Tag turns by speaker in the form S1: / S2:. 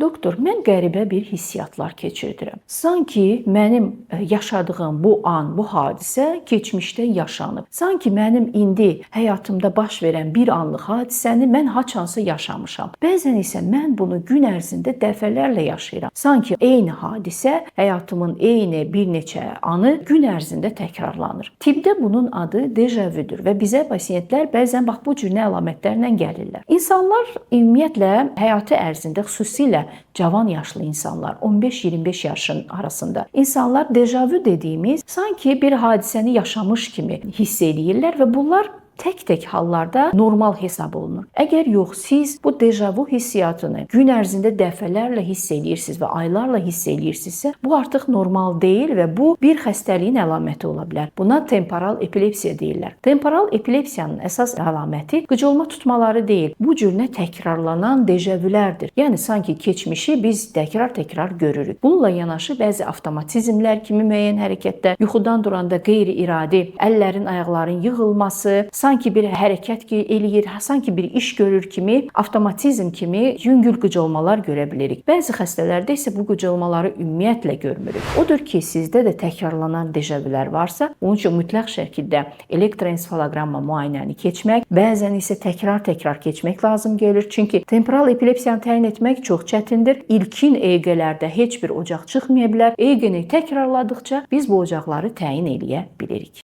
S1: Doktor, mən qəribə bir hissiyatlar keçirdirəm. Sanki mənim yaşadığım bu an, bu hadisə keçmişdə yaşanıb. Sanki mənim indi həyatımda baş verən bir anlıq hadisəni mən haçansa yaşamışam. Bəzən isə mən bunu gün ərzində dəfələrlə yaşayıram. Sanki eyni hadisə, həyatımın eyni bir neçə anı gün ərzində təkrarlanır. Tibbdə bunun adı deja-vudur və bizə pasientlər bəzən bax bu cür nə əlamətlərlə gəlirlər. İnsanlar ümumiyyətlə həyatı ərzində, xüsusilə cavan yaşlı insanlar, 15-25 yaşın arasında insanlar deja-vu dediyimiz sanki bir hadisəni yaşamış kimi hiss eləyirlər və bunlar tək-tək hallarda normal hesab olunur. Əgər yox, siz bu deja-vu hissiyatını gün ərzində dəfələrlə hiss eləyirsiniz və aylarla hiss eləyirsinizsə, bu artıq normal deyil və bu bir xəstəliyin əlaməti ola bilər. Buna temporal epilepsiya deyirlər. Temporal epilepsiyanın əsas əlaməti qıcolma tutmaları deyil, bu cür nə təkrarlanan deja-vulərdir. Yəni sanki keçmişi biz təkrar-təkrar görürük. Bununla yanaşı bəzi avtomatizmlər kimi müəyyən hərəkətlər, yuxudan duranda qeyri-iradi əllərin, ayaqların yığılması, sanki bir hərəkət eləyir, sanki bir iş görür kimi, avtomatizm kimi yüngül qıcolmalar görə bilirik. Bəzi xəstələrdə isə bu qıcolmaları ümumiyyətlə görmürük. Odur ki, sizdə də təkrarlanan deja-vulər varsa, onun üçün mütləq şəkildə elektroensefaloqramma müayinəni keçmək, bəzən isə təkrar-təkrar keçmək lazım gəlir. Çünki temporal epilepsiyanı təyin etmək çox çətindir. İlkin EEG-lərdə heç bir ocaq çıxmaya bilər. EEG-ni təkrarladıqca biz bu ocaqları təyin eləyə bilirik.